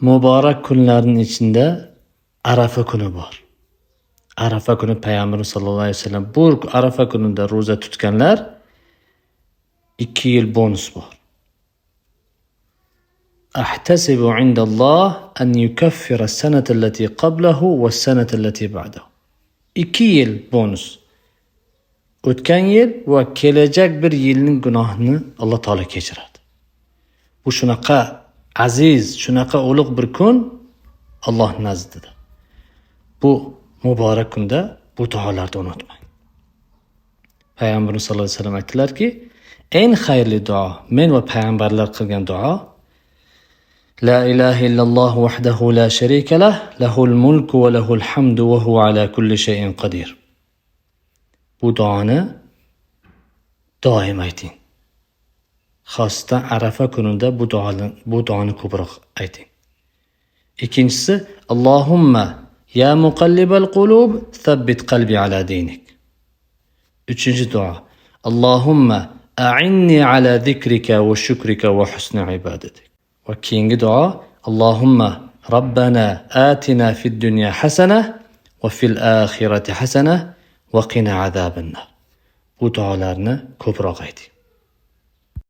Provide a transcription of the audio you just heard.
Muborak kunlarning ichida Arafa kuni bor. Arafa kuni Payg'ambarimiz sallallohu alayhi vasallam bu Arafa kunida ro'za tutganlar 2 yil bonus bor. Ahtasibu indalloh an yukaffira as-sanata allati qablahu was-sanata allati ba'dahu. 2 yil bonus. O'tgan yil va kelajak bir yilning gunohini Alloh taolo kechiradi. Bu shunaqa aziz, shunaqa ulug' bir kun Alloh nazdida. Bu muborak kunda bu duolarni unutmang. Payg'ambarimiz sallallohu alayhi vasallam aytdilarki, eng xayrli duo men va payg'ambarlar qilgan duo: La ilaha illalloh wahdahu la sharika lah, lahul mulku va lahul hamdu va huwa ala kulli shay'in qodir. Bu duoni doim ayting. Xosatan Arafa kunida bu duoni ko'proq ayting. Ikkinchisi: Allohumma ya muqallibal qulub thabbit qalbi ala dinik. Uchinchi duo: Allohumma a'inni ala zikrika va shukrika va husni ibadatik. Va keyingi duo: Allohumma robbana atina fid dunya hasana va fil oxirati hasana va qina azabannar. Bu duolarni ko'proq ayting.